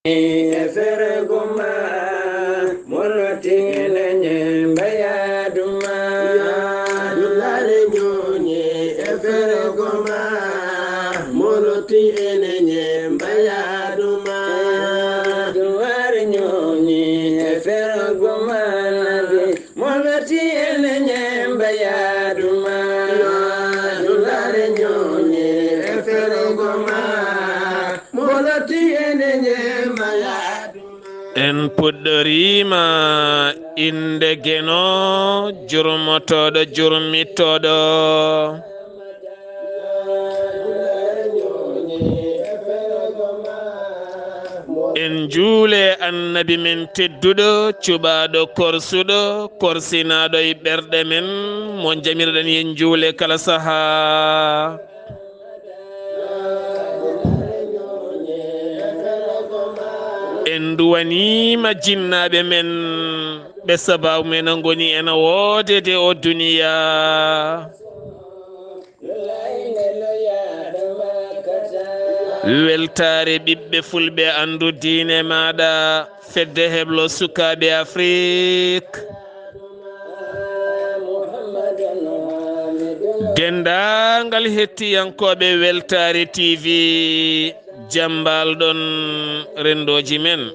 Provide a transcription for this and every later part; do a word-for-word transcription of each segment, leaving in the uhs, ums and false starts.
E fergo ma, molotiene nye mbayaduma. Dulare nyonye e fergo ma, molotiene nye mbayaduma. Dulare nyonye e fergo ma, molotiene nye mbayaduma. Dulare nyonye e fergo ma, molotiene nye mbayaduma. En puɗɗoriima innde Geno, jurmotooɗo, jurmitooɗo. En njuule Annabi men tedduɗo, cuɓaaɗo, korsuɗo, korsinaaɗo e ɓerɗe men, mo jamirɗen, en njuule kala sahaa. En nduwaniima jinnaaɓe men, ɓe sabaabu men ngoni ena woodede o duniya. Weltaare ɓiɓɓe fulɓe, anndu diine maaɗa, fedde heblo sukaaɓe Afrik. Denndaangal hettiyankooɓe Weltaare T V, jambalɗon renndooji men.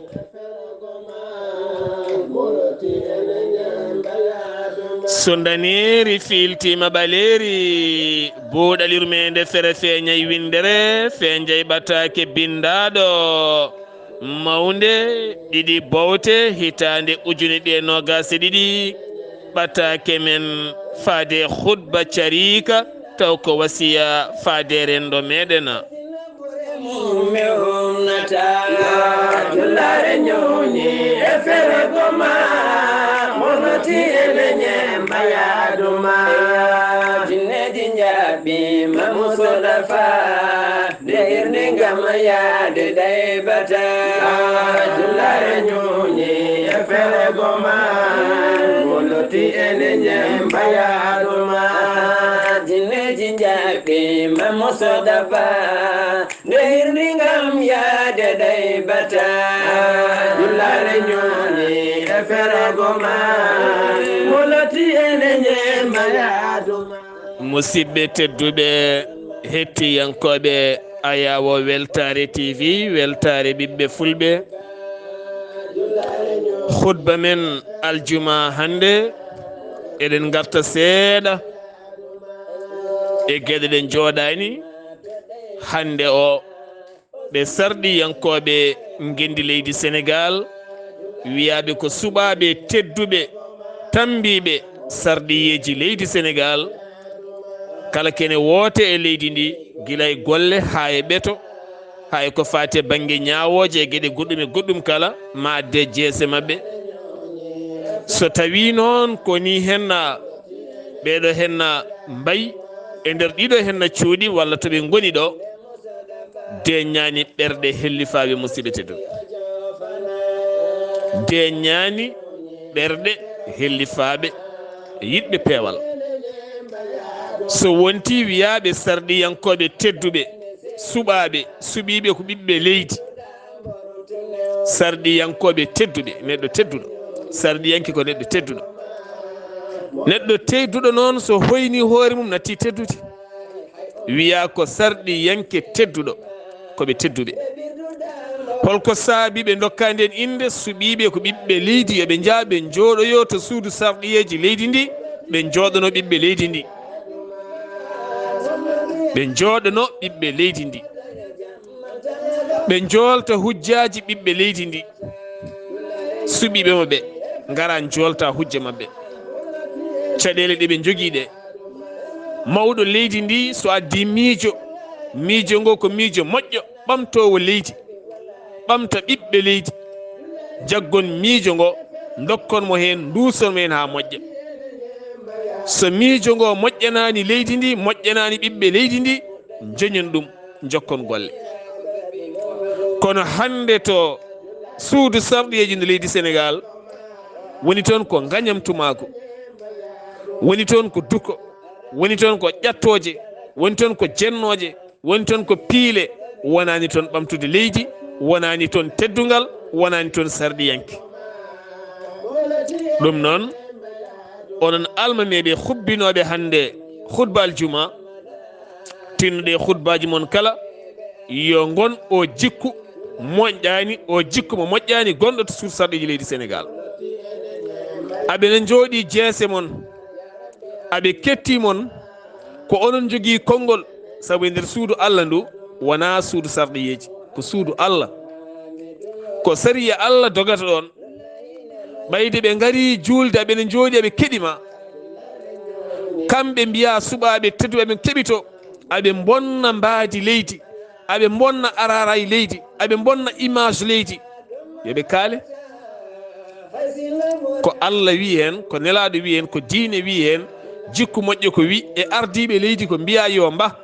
So ndaneeri fiiltiima ɓaleeri, buuɗal yurmeende fere feeñay winndere, feeñay ɓataake binndaaɗo. Mawnde ɗiɗi bowte hitaande ujune ɗiɗi e noogaas e ɗiɗi, ɓataake men faade hutba cariika, taw ko wasiya faade renndo meɗen. Dullare ñooñi e fere goma, monoti e leñe mbayaduma. Jinneji njaɓi mamu sodafa. Nde hirni ngam yaade daybata. Jullare ñuuñi e fere goma. Moloti ene ñemba yaaduma. Jinneji njaɓi mamu sodafa. Nde hirni ngam yaade daybata. Jullare ñuuñi e fere goma. Moloti ene ñemba yaaduma. Musidɓe tedduɓe, hettiyankooɓe Ayawo Weltaare T V, Weltaare ɓiɓɓe fulɓe. Khutba men aljuma hannde, eɗen ngarta seeɗa e geɗe ɗe njooɗaani hannde o. Ɓe sarɗiyankooɓe ngenndi leydi Senegaal, wiyaaɓe ko suɓaaɓe tedduɓe, tammbiiɓe sarɗiyeeji leydi Senegaal, kala kene woote e leydi ndi, gila e golle haa e ɓeto, haa e ko faati e bannge ñaawooje e geɗe goɗɗum e goɗɗum kala, ma adde jeese maɓɓe. So tawii noon ko nii henna, ɓeeɗo henna mbayi e nder ɗiɗo henna cuuɗi walla to ɓe ngoni ɗo, deeñaani ɓerɗe hellifaaɓe, musidɓe tedduɓe. Deeñaani ɓerɗe hellifaaɓe, yiɗɓe peewal. So wontii wiyaaɓe sarɗiyankooɓe tedduɓe, suɓaaɓe, suɓiiɓe ko ɓiɓɓe leydi. Sarɗiyankooɓe tedduɓe, neɗɗo tedduɗo. Sarɗiyanke ko neɗɗo tedduɗo. Neɗɗo tedduɗo noon, so hoyni hoore mum, natti teddude. Wiyaa ko sarɗiyanke tedduɗo, ko ɓe tedduɓe. Holko saabi ɓe ndokkaani en innde? Suɓiiɓe ko ɓiɓɓe leydi, yo ɓe njah, ɓe njooɗoyoo to suudu sarɗiyeeji leydi ndi, ɓe njooɗanoo ɓiɓɓe leydi ndi. Ɓe njooɗanoo ɓiɓɓe leydi ndi. Ɓe njoolta hujjaaji ɓiɓɓe leydi ndi. Suɓiiɓe maɓɓe ngara njoolta hujja maɓɓe. Caɗeele ɗe ɓe njogii ɗe. Mawɗo leydi ndi so addi miijo, miijo ngo ko miijo moƴƴo, ɓamtoowo leydi, ɓamta ɓiɓɓe leydi. Jaggon miijo ngo, ndokkon mo heen, nduuson mo heen haa moƴƴa. So miijo ngo moƴƴanaani leydi ndi, moƴƴanaani ɓiɓɓe leydi ndi, njoñon ɗum, njokkon golle. Kono hannde to suudu sarɗiyeeji ndu leydi Senegaal, woni toon ko ngañamtumaagu, woni toon ko duko, woni toon ko ƴattooje, woni toon ko jennooje, woni toon ko piile, wonaani toon ɓamtude leydi, Wonaani toon teddungal, wonaani toon sarɗiyanke. Ɗum noon, onon almameeɓe hubbinooɓe hannde khutba aljuma, tinnude e khutbaaji mon kala, yo ngon o jikku moƴƴaani, o jikku mo moƴƴaani gonɗo to suudu sarɗiiji leydi Senegaal. Aɓe no njooɗii jeese mon, aɓe ketti mon, ko onon njogii konngol, sabu e nder suudu Allah ndu, wonaa suudu sarɗiyeeji, ko suudu Allah. Ko sariya Allah dogata ɗoon. Ɓayde ɓe ngarii juulde, aɓe no njooɗii, aɓe keɗi ma. Kamɓe mbiyaa suɓaaɓe tedduɓe, aɓe keɓito, aɓe mbonna mbaadi leydi, aɓe mbonna araaraay leydi, aɓe mbonna image leydi. Yo ɓe kaale. Ko Allah wi heen, ko Nelaaɗo wi heen, ko diine wi heen, jikku moƴƴo ko wi, e ardiiɓe leydi ko mbiyaa yo mba.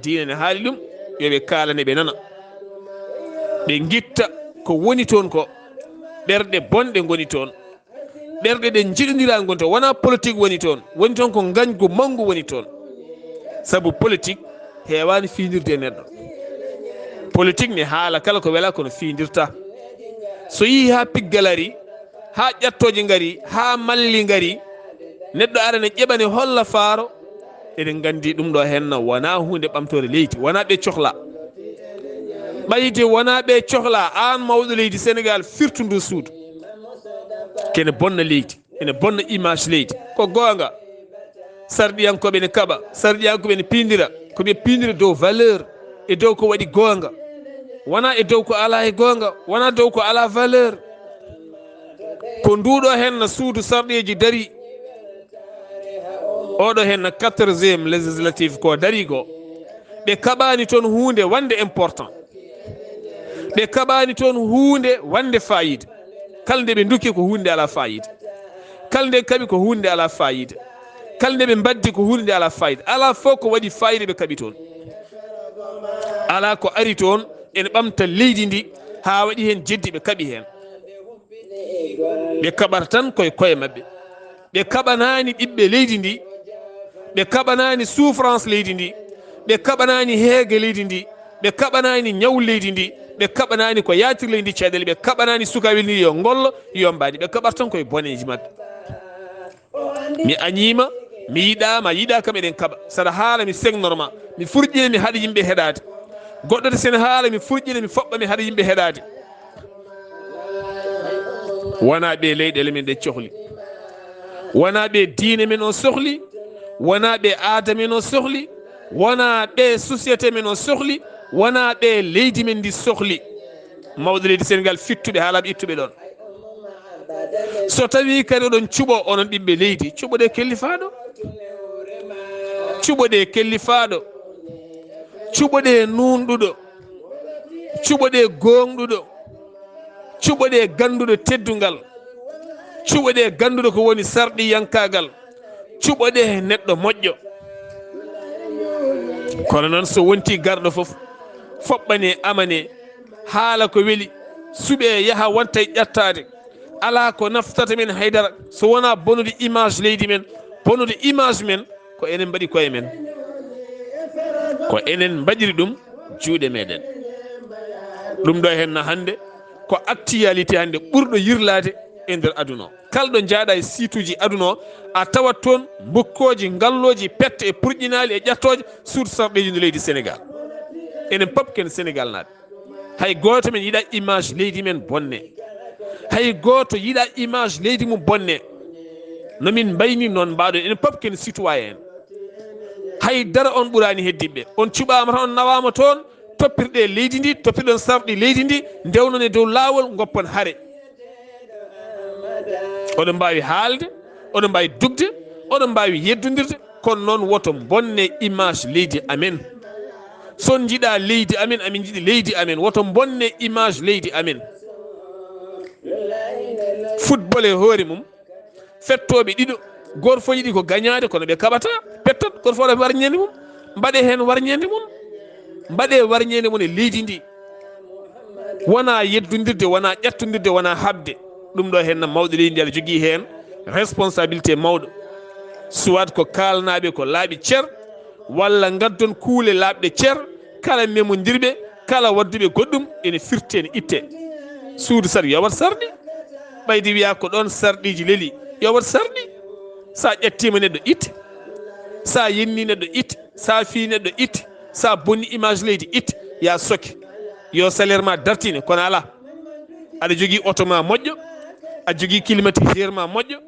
Diine ne haali ɗum, yo ɓe kaalane, ɓe nana. Ɓe ngitta ko woni toon ko, ɓerɗe bonɗe ngoni toon. Ɓerɗe ɗe njiɗondiraa ngoni toon, wonaa politique woni toon. Woni toon ko ngañgu manngu woni toon. Sabu politique heewaani fiindirde e neɗɗo. Politique ne haala kala ko welaa kono fiindirta. So yehii haa piggal arii, haa ƴattooje ngarii, haa malli ngarii, neɗɗo ara ne ƴeɓa ne holla faaro, eɗen nganndi ɗum ɗo henna wonaa huunde ɓamtoore leydi, wonaa ɓe cohlaa. Ɓayde wonaa ɓe cohlaa, aan mawɗo leydi Senegaal, firtu ndu suudu. Kene bonna leydi, ene bonna image leydi. Ko goonga. Sarɗiyankooɓe ne kaɓa, sarɗiyankooɓe ne piindira, ko ɓe piindira dow valeur, e dow ko waɗi goonga. Wonaa e dow ko alaa e goonga, wonaa dow ko alaa valeur. Ko nduɗo henna suudu sarɗiiji darii. Oɗo henna quatorzième législative ko darii ko. Ɓe kaɓaani toon huunde wonde important. Ɓe kaɓaani toon huunde wonde faayiida. Kala nde ɓe ndukki ko huunde alaa faayiida. Kala nde kaɓi ko huunde alaa faayiida. Kala nde ɓe mbaddi ko huunde alaa faayiida. Alaa fof ko waɗi faayiida ɓe kaɓi toon. Alaa ko ari toon ene ɓamta leydi ndi haa waɗi heen jeddi ɓe kaɓi heen. Ɓe kaɓata tan koye koye maɓɓe. Ɓe kaɓanaani ɓiɓɓe leydi ndi. Ɓe kaɓanaani souffrance leydi ndi. Ɓe kaɓanaani heege leydi ndi. Ɓe kaɓanaani ñaw leydi ndi. Ɓe kaɓanaani ko yaatirta leydi ndi caɗeele. Ɓe kaɓanaani sukaaɓe ndi yo ngollo, yo mbaadi. Ɓe kaɓata tan koye boneeji maɓɓe. Mi añiima, mi yiɗaama, yiɗaaka, meɗen kaɓa. Saɗa haala, mi seŋnorma. Mi furƴina, mi haɗa yimɓe heɗaade. Goɗɗo de, sene haala, mi furƴina, mi foɓɓa, mi haɗa yimɓe heɗaade. Wonaa ɓe leyɗeele men ɗe cohli. Wonaa ɓe diine men o sohli. Wonaa ɓe aada men o sohli. Wonaa ɓe société men o sohli. Wonaa ɓe leydi men ndi sohli. Mawɗo leydi Senegaal, fittuɓe, haalaaɓe ittuɓe ɗoon. So tawii kadi oɗon cuɓoo, onon ɓiɓɓe leydi, cuɓoɗee kellifaaɗo. Cuɓoɗee kellifaaɗo. Cuɓoɗee nuunɗuɗo. Cuɓoɗee gooŋɗuɗo. Cuɓoɗee gannduɗo teddungal. Cuɓoɗee gannduɗo ko woni sarɗiyankaagal. Cuɓoɗee neɗɗo moƴƴo. Kono noon, so wontii garɗo fof, foɓɓanee, amanee, haala ko weli, suɓee, yaha, wonta e ƴattaade. Alaa ko naftata men haydara so wonaa bonude image leydi men, bonude image men, ko enen mbaɗi koye men. Ko enen mbaɗiri ɗum juuɗe meɗen. Ɗum ɗo henna hannde ko actualité hannde ɓurɗo yirlaade e nder aduna o. Kala ɗo njaaɗa e siituuji aduna o, a tawat toon mbukkooji, ngallooji, pette e purƴinaali e ƴattooje suudu sarɗiiji ndu leydi Senegaal. Enen pop ken Senegaal naaɓe. Hay gooto men yiɗa image leydi men bonne. Hay gooto yiɗa image leydi mum bonne. No min mbayni noon mbaɗon, enen pop ken citoyen. Hay dara on ɓuraani heddiɓe. On cuɓaama tan, on nawaama toon, toppirɗe leydi ndi, toppirɗon sarɗi leydi ndi, ndewnon e dow laawol, ngoppon hare. Oɗon mbaawi haalde, oɗon mbaawi dugde, oɗon mbaawi yeddondirde, kono noon woto bonne image leydi amen. So on njiɗa leydi amen, amin njiɗi leydi amen, woto bonne image leydi amen. Football e hoore mum, fettooɓe ɗiɗo, gooto fof yiɗi ko gañaade, kono ɓe kaɓata, pettat, gooto fof waɗa warñeende mum, mbaɗe heen warñeende mum, mbaɗe warñeende mum e leydi ndi. Wonaa yeddondirde, wonaa ƴattondirde, wonaa haɓde. Ɗum ɗo henna mawɗo leydi ndi aɗa jogii heen responsabilité mawɗo. Soit ko kaalanaaɓe ko laaɓi cer, walla ngaddon kuule laaɓɗe cer, kala memondirɓe, Kala wadduɓe goɗɗum ene firti, ene itte. Suudu sar yo wat sarɗi. Ɓayde wiya ko ɗoon sarɗiiji leli, yo wat sarɗi. Sa ƴettiima neɗɗo, itte. Sa yenni neɗɗo, itte. Sa fii neɗɗo, itte. Sa bonni image leydi, itte. Ya soke. Yo salaire ma dartine, kono alaa. Aɗa jogii oto ma moƴƴo, aɗa jogii climatiseur ma moƴƴo,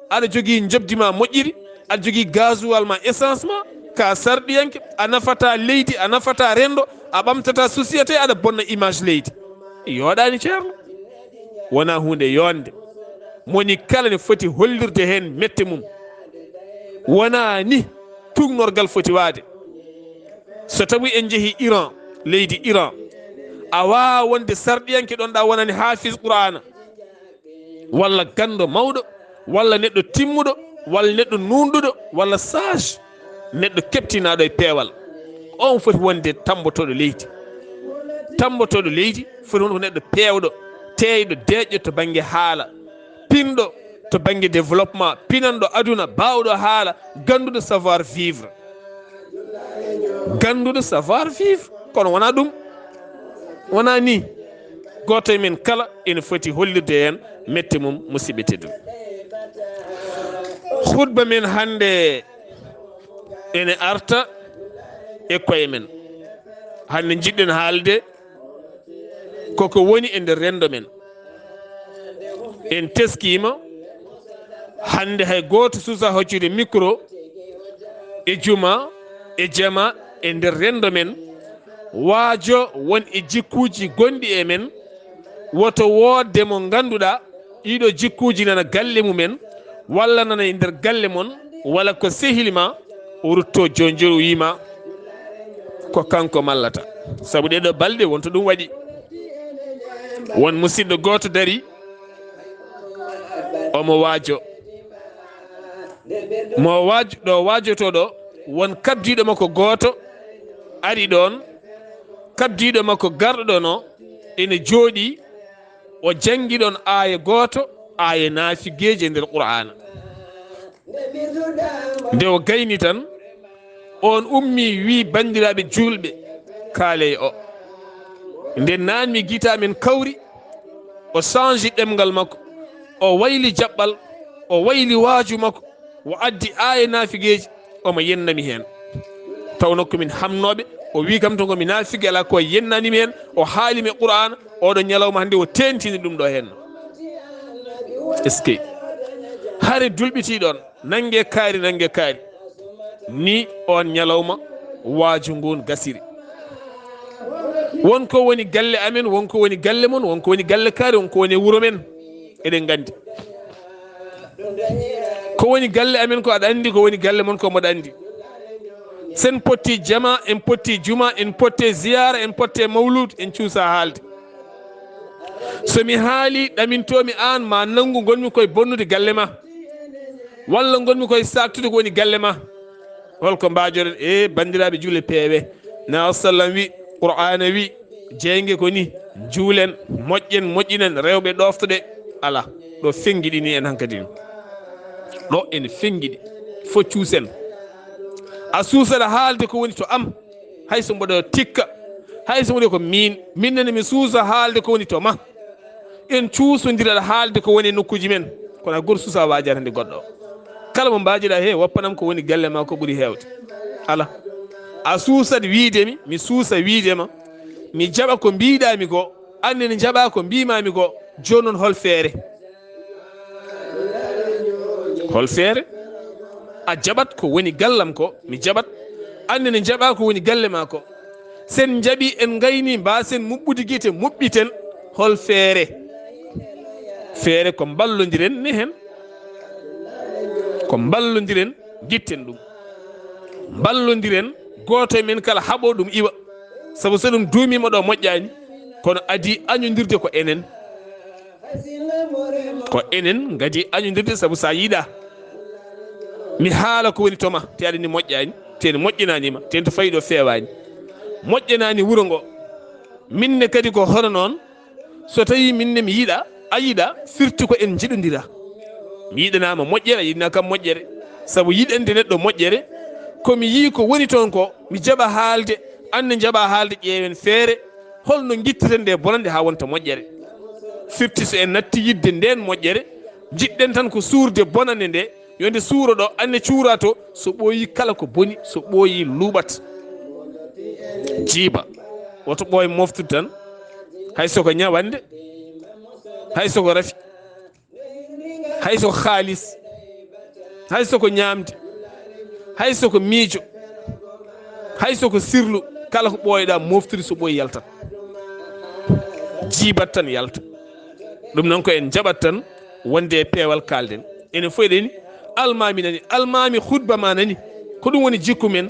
aɗa jogii njoɓdi ma moƴƴiri, aɗa jogii gasoil ma, essence ma, ka sarɗiyanke, a nafata leydi, a nafata renndo, a ɓamtata société, aɗa bonna image leydi. Yooɗaani, ceerno. Wonaa huunde yoonde. Moni kala ne foti hollirde heen mette mum. Wonaa ni tuugnorgal foti waade. So tawi en njehi Iran, leydi Iran, a waawaa wonde sarɗiyanke ɗoon ɗa wonani hafiz Qur'aana, walla ganndo mawɗo, walla neɗɗo timmuɗo, walla neɗɗo nuunɗuɗo, walla sage, neɗɗo keɓtinaaɗo e peewal. On foti wonde tammbotooɗo leydi. Tammbotooɗo leydi foti wonde ko neɗɗo peewɗo, teeyɗo, deeƴɗo to bannge haala, pinɗo to bannge développement, pinanɗo aduna, baawɗo haala, gannduɗo savoir vivre. Gannduɗo savoir vivre. Kono wonaa ɗum. Wonaa ni. Gooto e men kala ene foti hollirde heen mette mum, musidɓe tedduɓe. Khutba men hannde ene arta e koye men. Hannde njiɗɗen haalde koko woni e nder renndo men. En teskiima, hannde hay gooto suusa hoccude micro e juma, e jama, e nder renndo men, waajo won e jikkuuji gonɗi e men, woto woodde mo ngannduɗaa ɗiɗo jikkuuji nana galle mumen, walla nana e nder galle mon, walla ko sehil ma, o rutto jonjoro, o wiima ko kanko mallata. Sabu ɗeɗo balɗe wonto ɗum waɗi. Won musidɗo gooto dari, omo waajo. Mo waaj-, ɗo waajoto ɗo, won kabdiiɗo makko gooto ari ɗoon. Kabdiiɗo makko garɗo ɗoon o, ene jooɗii, o janngi ɗoon aaya gooto, aaya naafigeeji e nder Qur'aana. Nde o gayni tan, oon ummii, wii, "Banndiraaɓe juulɓe, kaalee o." Nde naanmi gita men kawri, o change ɗemngal makko, o wayli jaɓɓal, o wayli waaju makko, o addi aaya naafigeeji, omo yennami heen. Tawnoo ko min hamnooɓe, o wii kam to ko mi naafige, alaa ko yennanimi heen, o haali mi Qur'aana, oɗo ñalawma hannde o teentini ɗum ɗo heen. Est-ce que hare dulɓitii ɗoon? Nannge kaari, nannge kaari. Ni oon ñalawma waaju nguun gasiri. Won ko woni galle amen, won ko woni galle mon, won ko woni galle kaari, won ko woni e wuro men. Eɗen nganndi. Ko woni galle amen ko aɗa anndi, ko woni galle mon ko mboɗa anndi. Sen potti jama, en potti juma, en potte ziyaara, en potte mawlud, en cuusa haalde. So mi haali, ɗamintoomi aan, ma nanngu ngonmi koye bonnude galle ma. Walla ngonmi koye saaktude ko woni galle ma. Holko mbaajoɗen? E banndiraaɓe juulɓe peewe. Nabi sallam wi, Qur'aana wi, jeynge ko ni, njuulen, moƴƴen, moƴƴinen, rewɓe ɗooftoɗe. Alaa, ɗo fenngiɗini en hankadi. Ɗo ene fenngiɗi. Fo cuusen. A suusaɗa haalde ko woni to am. Hay so mboɗo tikka, hay so mboɗo ko miin, miin nene mi suusa haalde ko woni to ma. En cuusondira haalde ko woni e nokkuuji men. Kono a gooto suusa waajaade hannde goɗɗo. Kala mo mbaajiɗaa he, woppanam ko woni galle ma ko ɓuri heewde. Alaa. A suusat wiide mi, mi suusa wiide ma. Mi jaɓa ko mbiiɗaa mi ko, aan ne njaɓaa ko mbiimaa mi ko. Jooni noon hol feere? Hol feere? A jaɓat ko woni gallam ko, mi jaɓat. Aan ne njaɓaa ko woni galle ma ko. Sen njaɓi en ngayni, mbaasen muɓɓude gite, muɓɓiten. Hol feere? Feere ko mballondiren ne heen. Ko mballondiren, gitten ɗum. Mballondiren, gooto e men kala haɓo ɗum iwa. Sabu so ɗum duumiima ɗo moƴƴaani, kono adii añondirde ko enen. Ko enen ngadii añondirde, sabu so a yiɗaa mi haala ko woni to ma, te aɗa anndi moƴƴaani, te ne moƴƴinaani ma, te to fayi ɗo feewaani. Moƴƴinaani wuro ngo. Min ne kadi ko hono noon, so tawii min ne mi yiɗaa, a yiɗaa, firti ko en njiɗondira. Mi yiɗanaama moƴƴere, a yiɗanaa kam moƴƴere. Sabu yiɗande neɗɗo moƴƴere, ko mi yii ko woni toon ko, mi jaɓa haalde, aan ne njaɓaa haalde, ƴeewen feere, Holno ngitteten nde bonannde haa wonta moƴƴere? Firti so en natti yiɗde ndeen moƴƴere, njiɗɗen tan ko suurde bonannde nde, yo nde suuro ɗo, aan ne cuuraa to, so ɓooyii kala ko boni, so ɓooyii luuɓat. Jiiba, woto ɓooy moftude tan, hay so ko ñawannde, hay so ko rafi, hay so ko haalis, hay so ko ñaamde, hay so ko miijo, hay so ko sirlu, kala ko ɓooyɗaa moftude so ɓooyi yaltat. Jiibat tan yalta. Ɗum noon ko en njaɓat tan wonde e peewal kaalden. Enen fof eɗen ni, almaami nani, almaami khutba ma nani. Ko ɗum woni jikku men.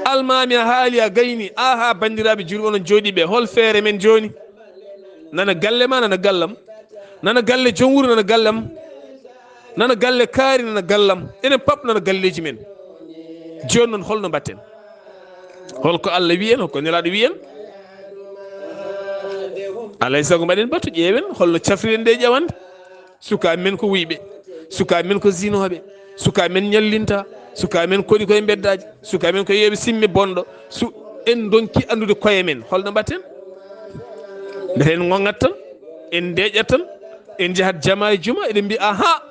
Almaami a haali, a gayni. Aha, banndiraaɓe julɓe, onon jooɗiiɓe, hol feere men jooni? Nana galle ma, nana gallam. Nana galle joom wuro, nana gallam. Nana galle kaari, nana gallam. Enen pap nana galleeji men. Jooni noon, holno mbaɗten? Holko Allah wi'i en, holko Nelaaɗo wi'i en? Alaa e sago mbaɗen batu, ƴeewen holno cafriɗen nde ƴawande. Sukaaɓe men ko wuyɓe, sukaaɓe men ko zinooɓe, sukaaɓe men ñallinta, sukaaɓe men koɗi koye mbeddaaji, sukaaɓe men ko yeeɓe simme bonɗo. Su en ndonki anndude koye men, holno mbaɗten? Mbete en ŋoŋat tan, en ndeeƴat tan, en njahat jama e juma, eɗen mbiya, aha,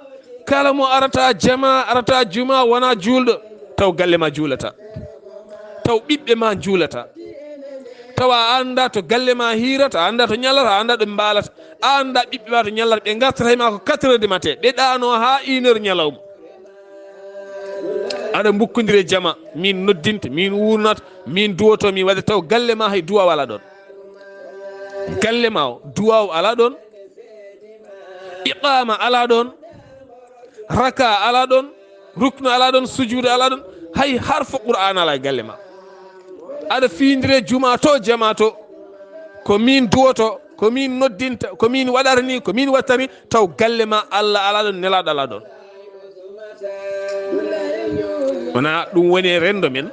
kala mo arata jama, arata juma, wona juulɗo, taw galle ma juulata, taw ɓiɓɓe ma njuulata, taw a annda to galle ma hiirata, a annda to ñalata, a annda ɗo mbaalata, a annda ɓiɓɓe ma to ñalata, ɓe ngartata e ma ko quatre heures du matin, ɓe ɗaano haa une heure ñalawma. Aɗa mbukkondiri e jama, min noddinta, min wurnata, min duwoto, min waɗa, taw galle ma hay duwaaw alaa ɗoon. Galle ma o, duwaaw alaa ɗoon, iqaama alaa ɗoon, raka alaa ɗoon, ruknu alaa ɗoon, sujuudu alaa ɗoon, hay harfu Qur'aan alaa e galle ma. Aɗa fiyindiri e juma to, jama to, ko min duwoto, ko min noddinta, ko min waɗata ni, ko min waɗata ni, taw galle ma Allah alaa ɗoon, Nelaaɗo alaa ɗoon. Wona ɗum woni e renndo men.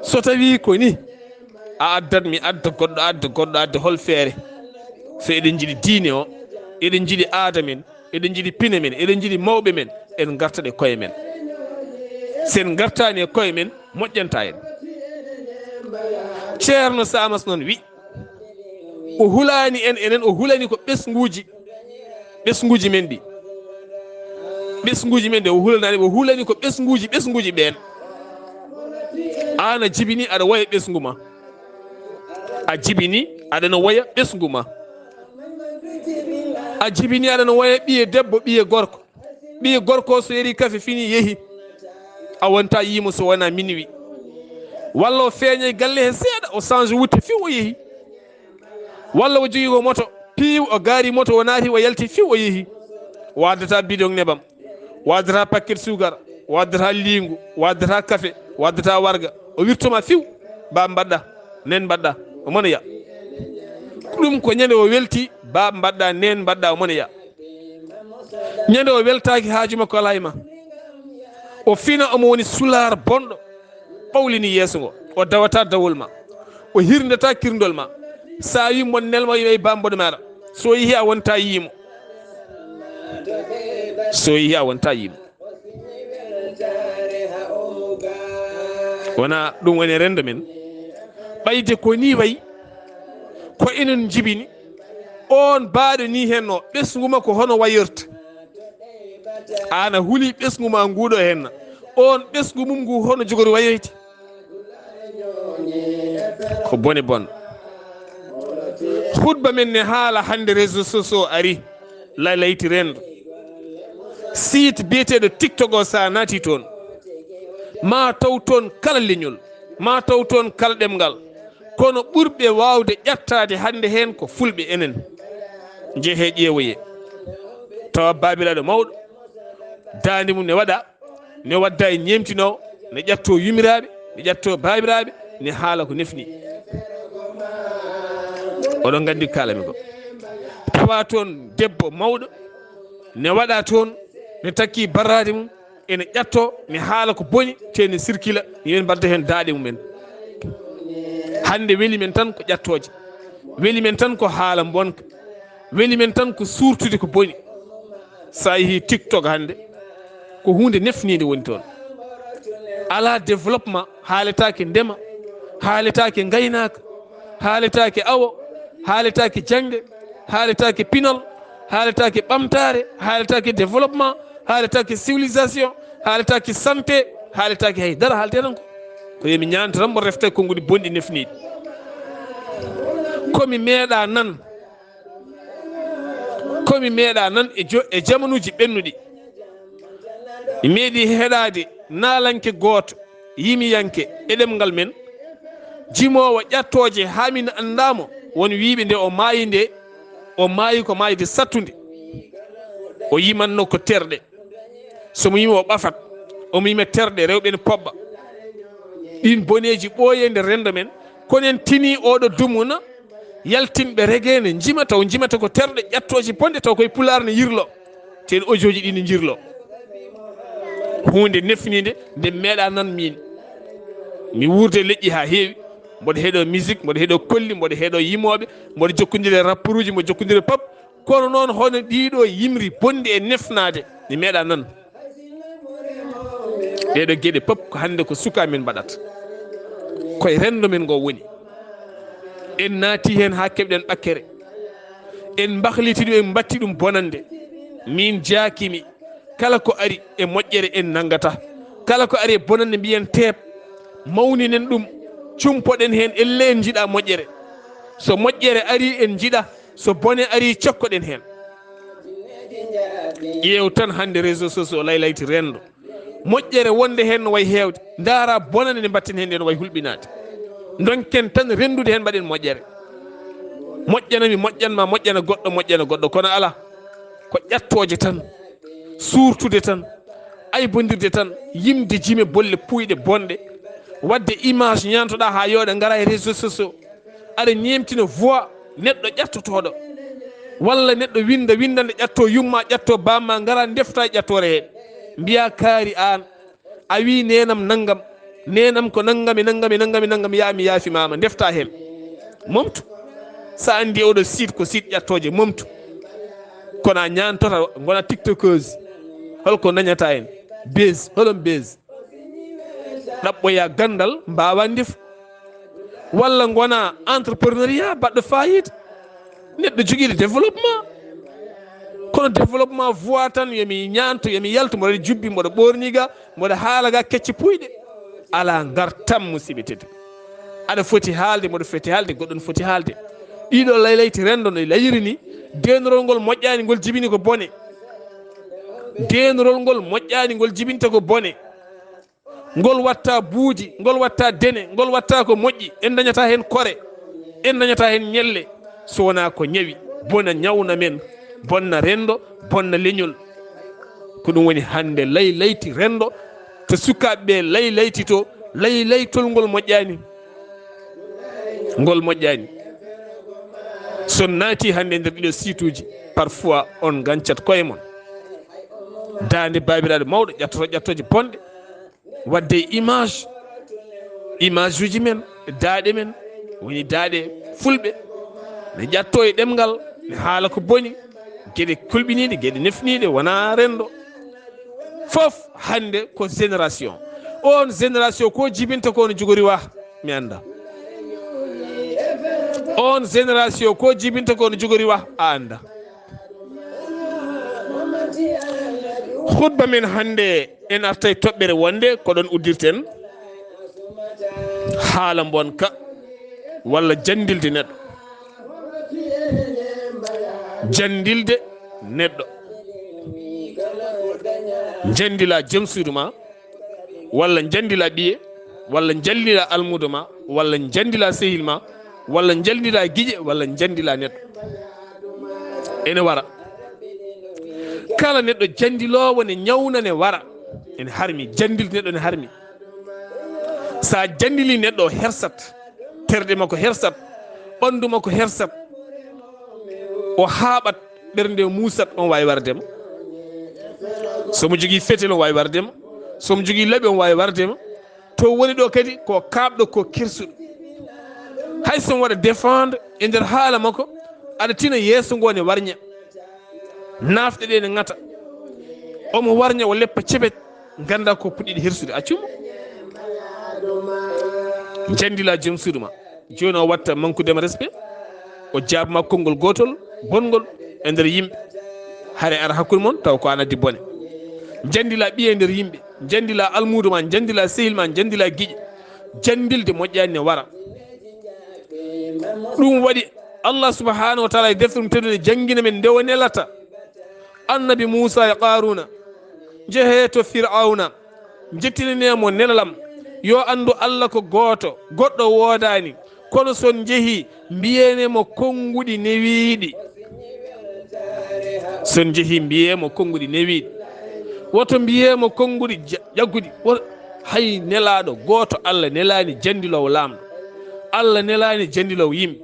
So tawii ko ni, a addat, mi adda, goɗɗo adda, goɗɗo adda, hol feere? So eɗen njiɗi diine o, eɗen njiɗi aada men, eɗen njiɗi pine men, eɗen njiɗi mawɓe men, en ngartat e koye men. So en ngartaani e koye men, moƴƴantaa en. Ceerno Samas noon wi, o hulaani en, enen o hulani ko ɓesnguuji, ɓesnguuji men ɗi. Ɓesnguuji men ɗi o hulanaani, o hulani ko ɓesnguuji, ɓesnguuji ɓeen. Aan a jibini aɗa woya ɓesngu ma. A jibini aɗa no woya ɓesngu ma. A jibini aɗa no woya ɓiye debbo, ɓiye gorko. Ɓiye gorko so yari kafe fini yehi. A wonta yiimo so wona minuit. Walla o feeña e galle he seeɗa, o change wutte fiw o yehi. Walla o jogii ko moto, piiw o gaari moto, o naati, o yalti fiw o yehi. O addata bidon nebam, o addata paquet suukar, o addata liingu, o addata kafe, o addata warga, o wirtoma fiw, baaba mbaɗɗa, neen mbaɗɗa, o monoya. Ɗum ko ñande o welti, baaba mbaɗɗa, neen mbaɗɗa, o monoya. Ñande o weltaaki, haaju makko alaa e ma. O fina, omo woni sulaar bonɗo, ɓawlini yeeso ngo. O dawata dawol ma. O hirndata kirndol ma. So a wi mon nel ma, o wiya bamboɗo maɗa. So yehi a wonta yiimo. So yehi a wonta yiimo. Wona ɗum woni renndo men. Ɓayde ko ni wayi, ko enen njibini. On baaɗo ni henno, ɓesngu makko hono wayorta? Aan a huli ɓesngu ma nguɗo henna. On ɓesngu mum ngu hono jogori wayoyde? Ko bone bon. Hutba men ne haala hannde réseaux sociaux ari, lalayti renndo. Site biyeteeɗo TikTok o, so a naati toon, ma taw toon kala leñol, ma taw toon kala ɗemngal. Kono ɓurɓe waawde ƴattaade hannde heen ko fulɓe enen. Njehee ƴeewoyee. Tawa baabiraaɗo mawɗo, daande mum ne waɗa, ne wadda e ñeemtinoowo, ne ƴattoo yumiraaɓe, ne ƴattoo baabiraaɓe, ne haala ko nefni. Oɗon nganndi ko kaalami ko. Tawa toon debbo mawɗo, ne waɗa toon, ne takki barraade mum, ene ƴattoo, ne haala ko boni, te ne sirkila, yimɓe mbadda heen daaɗe mumen. Hannde weli men tan ko ƴattooje, weli men tan ko haala bonka, weli men tan ko suurtude ko boni. So a yehii TikTok hannde, ko huunde nefniinde woni toon. Alaa développement, haaletaake ndema, haaletaake ngaynaaka. haaletaake awo, haaletaake jannge, haaletaake pinal, haaletaake ɓamtaare, haaletaake développement, haaletaake civilisation, haaletaake santé, haaletaake hay dara, haalete tan ko ko yomi ñaanto tan mboɗo refta e konnguɗi bonɗi nefniiɗi. Komi meeɗa nan, komi meeɗa nan e jo- e jamanuuji ɓennuɗi. Mi meeɗi heɗaade naalanke gooto yimiyanke e ɗemngal men, jimoowo ƴattooje haa min anndaa mo, won wiyɓe nde o maayi nde, o maayi ko maayde sattunde. O yimanno ko terɗe. So mo yimi o ɓafat, omo yima terɗe, rewɓe ne poɓɓa. Ɗiin boneeji ɓooyi e nder renndo men, kono en tinii oɗo dumuna, yaltinɓe reggae ne njima, taw njimata ko terɗe ƴattooje bonɗe, taw koye pulaar ne yirlo. Teen ojooji ɗi ne njirlo. Huunde nefniinde nde meeɗa nan miin. Mi wuurde leƴƴi haa heewi, mboɗo heɗo musique, mboɗo heɗo kolli, mboɗo heɗo yimooɓe, mboɗo jokkondiri e rapporuuji, mboɗo jokkondiri e pop. Kono noon hono ɗiɗo yimri bonde e nefnaade, mi meeɗa nan. Ɗeɗo geɗe pop ko hannde ko suka men mbaɗata. Koye renndo men ngo woni. En naati heen haa keɓɗen ɓakkere. En mbahliti ɗum, en mbatti ɗum bonande. Min jaakimi, kala ko ari e moƴƴere en nanngata. Kala ko ari e bonande mbiyen teep. Mawninen ɗum, cumpoɗen heen, elle en njiɗa moƴƴere. So moƴƴere ari en njiɗa, so bone ari cokkoɗen heen. Ƴeew tan hannde réseaux sociaux laylayti renndo. Moƴƴere wonde heen no wayi heewde, ndaara bonande nde mbatten heen nde no wayi hulɓinaade. Ndonken tan renndude heen mbaɗen moƴƴere. Moƴƴana mi, moƴƴan ma, moƴƴana goɗɗo, moƴƴana goɗɗo, kono alaa. Ko ƴattooje tan, suurtude tan, aybondirde tan, yimde jime bolle puuyɗe bonɗe, waɗde image ñaantoɗaa haa yooɗa ngara e réseaux sociaux. Aɗa ñeemtina voix neɗɗo ƴattotooɗo, walla neɗɗo winnda winndannde ƴattoo yumma, ƴattoo bamma, ngara ndefta e ƴattoore hee. Mbiyaa kaari aan, a wii neenam nanngam, neenam ko nanngam e nanngam e nanngam e nanngam, yaa mi yaafimaama, ndefta heen. Momtu. So a anndi oɗo site ko site ƴattooje, momtu. Kono a ñaantoto, ngona tiktokeuse. Holko dañata heen? Buzz, holon buzz? Ɗaɓɓoya ganndal, mbaawa ndefu. Walla ngona entrepreneuriat baɗɗo fayida. Neɗɗo jogiiɗo développement. Kono développement voix tan, yomi ñaanto, yomi yalto, mboɗo jubbi, mboɗo ɓoorni ga, mboɗo haala ga kecce puuyɗe. Alaa ngartam, musidɓe tedduɓe. Aɗa foti haalde, mboɗo foti haalde, goɗɗo no foti haalde. Ɗiɗo laylayti renndo no layiri ni, deenorol ngol moƴƴaani, ngol jibini ko bone. Deenorol ngol moƴƴaani, ngol jibinta ko bone. Ngol watta buudi, ngol watta dene, ngol watta ko moƴƴi, en dañata heen kore, en dañata heen ñelle, so wonaa ko ñawi, bona ñawna men, bonna renndo, bonna leñol. Ko ɗum woni hannde laylayti renndo, to sukaaɓe ɓe laylayti to, laylaytol ngol moƴƴaani. Ngol moƴƴaani. So naati hannde nder ɗiɗo site uji, parfois on gancat koye mon. Daande baabiraaɗo mawɗo ƴattoto ƴattooje bonɗe, waɗde image, image uji men, daaɗe men, woni daaɗe fulɓe, ne ƴatto e ɗemngal, ne haala ko boni, geɗe kulɓiniiɗe, geɗe nefniiɗe, wona renndo. Fof hannde ko génération. On génération ko jibinta ko no jogori wa, mi annda. On génération ko jibinta ko no jogori wa, a annda. Khutba men hannde, en artay toɓɓere wonde ko ɗon uddirten haala mbonka walla janndilde neɗɗo. Janndilde neɗɗo. Janndila jom suudu ma, walla janndila ɓiye, walla janndila almuudo ma, walla janndila sehil ma, walla janndila giƴe, walla janndila neɗɗo. Ene wara. Kala neɗɗo janndiloowo ne ñawna ne wara. Ene harmi, janndilde neɗɗo ne harmi. So a janndili neɗɗo o hersat, terɗe makko hersat, ɓanndu makko hersat, o haaɓat, ɓernde o muusat, on waawi warde ma. So mo jogii fetel, on waawi warde ma. So mo jogii laɓi, on waawi warde ma. To woni ɗo kadi ko kaaɓɗo, ko kersuɗo. Hay so on waɗa défendre e nder haala makko, aɗa tina yeeso ngo ne warña. Naafɗe ɗe ne ŋata. Omo warña, o leppa cepet, ngannda ko puɗɗiɗi hersude, accu mo. Janndila jom suudu ma. Jooni o watta manquer de respect, o jaabma konngol gootol bonngol e nder yimɓe. Hare ara hakkunde mon taw ko an addi bone. Njandila ɓiye nder yimɓe, njandila almuudo ma, njandila sehil ma, njandila giƴe. Jandilde moƴƴani ne wara. Ɗum waɗi Allah subhanahu wa taala e deftere mum teddude janngina men nde o nelata Annabi Muusa e Qaaruuna. Njehee to Fir'awna, njettinanee mo nelal am. Yo anndu Allah ko gooto, goɗɗo woodaani. Kono so on njehii, mbiyene mo konnguɗi newiiɗi. So on njehii, mbiyee mo konnguɗi newiiɗi. Woto mbiyee mo konnguɗi ja-, ƴagguɗi. Wo-, hay nelaaɗo gooto Allah nelaani jandiloowo laamɗo. Allah nelaani jandiloowo yimɓe.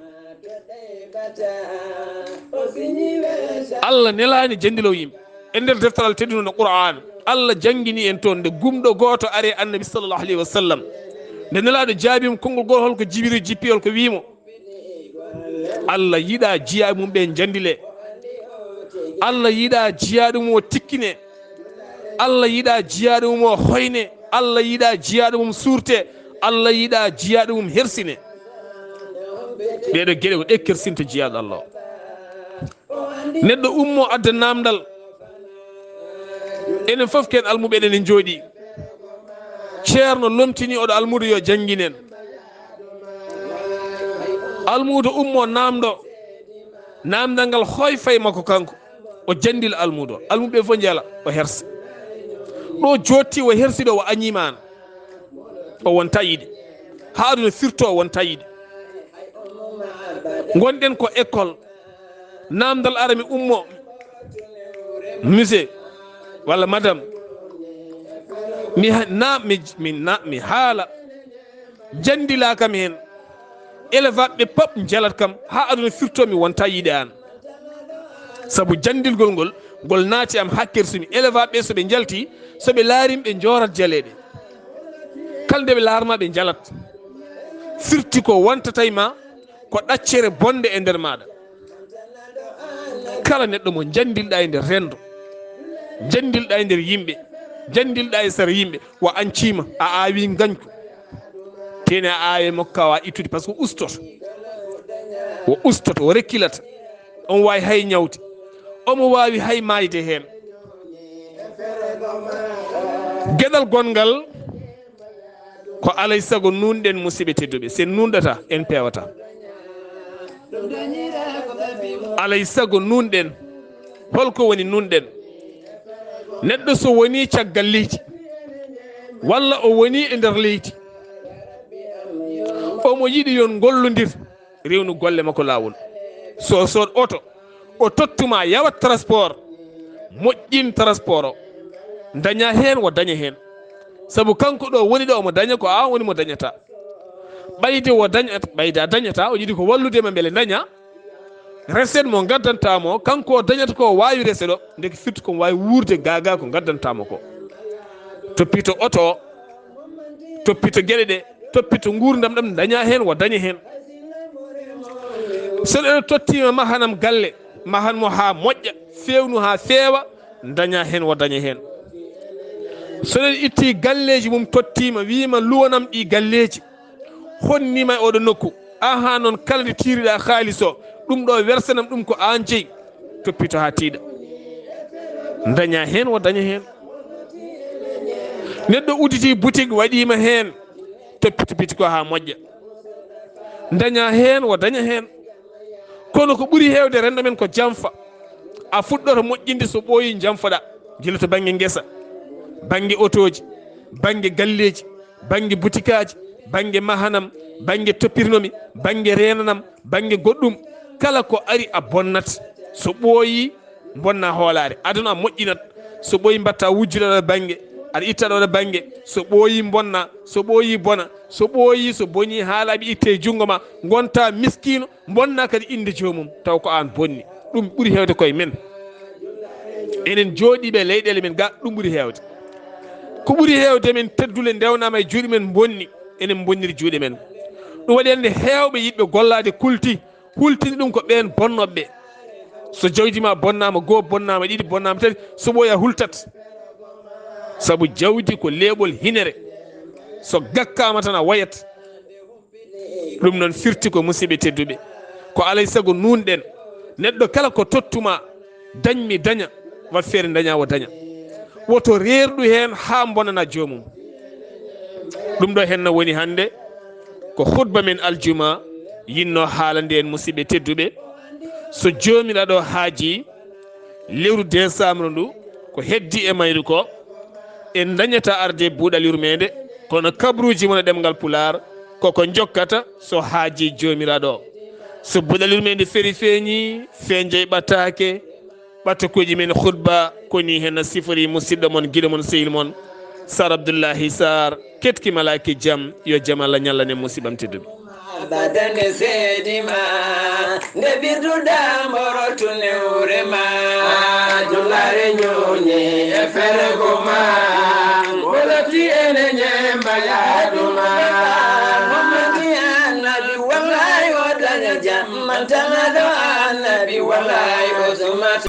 Allah nelaani jandiloowo yimɓe. E nder deftaral tedduno no Qur'an, Allah janngini en toon nde gumɗo gooto ari e Annabi sallallahu alayhi wa sallam. Nde nelaaɗo jaabi mo konngol gootol, hol ko Jibril jippi, hol ko wii mo? Allah yiɗaa jiyaaɓe mum ɓe njandile. Allah yiɗaa jiyaaɗo mum o tikkine. Allah yiɗaa jiyaaɗo mum o hoyne. Allah yiɗaa jiyaaɗo mum suurte. Allah yiɗaa jiyaaɗo mum hersine. Ɗee ɗoo geɗe ko ɗe kersinta jiyaaɗo Allah o. Neɗɗo ummo adda naamndal. Enen fof ken almuɓe, eɗen njooɗii. Ceerno lomtini oɗo almuudo yo janngin en. Almuudo ummo naamndo. Naamndal ngal hoy fay makko kanko. O jandila almuudo. Almuɓe fof njala, o hersa. Ɗo jootti o hersi ɗo o añiima an. O wonta yiɗe. Haa aduna firto o wonta yiɗe. Ngonɗen ko école. Naamndal ara mi ummo. Monsieur walla madame. Mi ha-, na-, mi, mi, na-, mi haala. Jandila kam heen. Élève ɓe pap njalat kam haa aduna firto mi wonta yiɗe an. Sabu jandilgol ngol, ngol naati am haa kersumi. Élève ɓe so ɓe njalti, so ɓe laarim ɓe njoorat jaleeɗe. Kala nde ɓe laarma ɓe njalat. Firti ko wontata e ma, ko ɗaccere bonde e nder maaɗa. Kala neɗɗo mo jandilɗa e nder renndo, jandilɗa e nder yimɓe, jandilɗa e sara yimɓe, wa añciima, a aawi ngañku. Tene a aawe makko kawa ittude, parce que ustoto. O ustoto, o rekkilata. On waawi hay ñawde. Omo waawi hay maayde heen. Geɗal gonngal, ko alay sago nuunɗen, musidɓe tedduɓe. Sen nuunɗata, en peewata. Alay sago nuunɗen. Holko woni nuunɗen? Neɗɗo so woni caggal leydi, walla o woni e nder leydi, omo yiɗi yon ngollondir, rewnu golle makko laawol. So, so oto, o tottuma yawat transport, moƴƴin transport o. Daña heen, wo daña heen. Sabu kanko ɗo woni ɗo, omo daña ko an woni mo dañata. Ɓayde wo dañat-, ɓayde a dañata, o yiɗi ko wallude ma mbele daña. Recette mo ngaddanta mo, kanko o dañata ko o waawi recette o, ndeke firti ko mo waawi wuurde gaga ko ngaddanta mo ko. Toppito oto o, toppito geɗe ɗe, toppito nguurndam ɗam, daña heen, wo daña heen. So ɗen tottiima mahanam galle, mahan mo haa moƴƴa, feewnu haa feewa, daña heen, wo daña heen. So ɗen itti galleeji mum tottiima, wiima luwanam ɗi galleeji, honnima e oɗo nokku. Aha, noon kala nde tiiriɗa haalis o, ɗum ɗo wersanam ɗum ko an jeyi. Toppito haa tiiɗa. Daña heen, wo daña heen. Neɗɗo udditi boutique, waɗima heen. Toppito boutique o haa moƴƴa. Daña heen, wo daña heen. Kono ko ɓuri heewde renndo men ko janfa. A fuɗɗoto moƴƴinde so ɓooyi janfoɗa. Gila to bannge ngesa, bannge otooji, bannge galleeji, bannge butikaaji, bannge mahanam, bannge toppirnomi, bannge reenanam, bannge goɗɗum. Kala ko ari a bonnat. So ɓooyi, bonna hoolaare. Aduna moƴƴinat. So ɓooyi mbatta wujjude ɗo bannge, aɗa itta ɗo bannge. So ɓooyi bonna, so ɓooyi bona, so ɓooyi, so boni haa laaɓi itte e junngo ma, ngonta miskiino, bonna kadi innde joomum, taw ko aan bonni. Ɗum ɓuri heewde koye men. Enen jooɗiiɓe e leyɗeele men ga, ɗum ɓuri heewde. Ko ɓuri heewde men teddule ndewnaama e juuɗe men bonni, enen bonniri juuɗe men. Ɗum waɗi hannde heewɓe yiɗɓe gollaade kulti, hultini ɗum ko ɓeen bonnooɓe ɓe. So jawdi ma bonnaama goo, bonnaama ɗiɗi, bonnaama tati, so ɓooya hultat. Sabu jawdi ko leeɓol hinere. So gakkaama tan a wayat. Ɗum noon firti ko, musidɓe tedduɓe, ko alay sago nuunɗen. Neɗɗo kala ko tottuma, dañmi daña, wa feere daña o daña. Woto reerɗu heen haa bonana joomum. Ɗum ɗo heen no woni hannde ko khutba men aljuma yinno haalande en, musidɓe tedduɓe. So Joomiraaɗo haaji, lewru décembre ndu ko heddi e mayru ko, en dañata arde buuɗal yurmeende, kono kabruuji mon e ɗemngal Pulaar koko njokkata so haaji Joomiraaɗo. So buuɗal yurmeende feri feeñi, fenjay ɓataake, ɓatakuuji men khutba ko ni heen sifori musidɗo mon, giɗo mon, sehil mon, Sar Abdullahi Sar, ketki malaaki jam, yo jam Allah ñallane musiɓam tedduɓe. Abadan e seedi ma, nde birduɗa mborotu newre ma. Dullare ñuuñi e fergo ma, mboloti ene ñemba yaadu ma. Muhammadi annabi, wallahi o daña jam, man tamaɗo annabi, wallahi o sumat.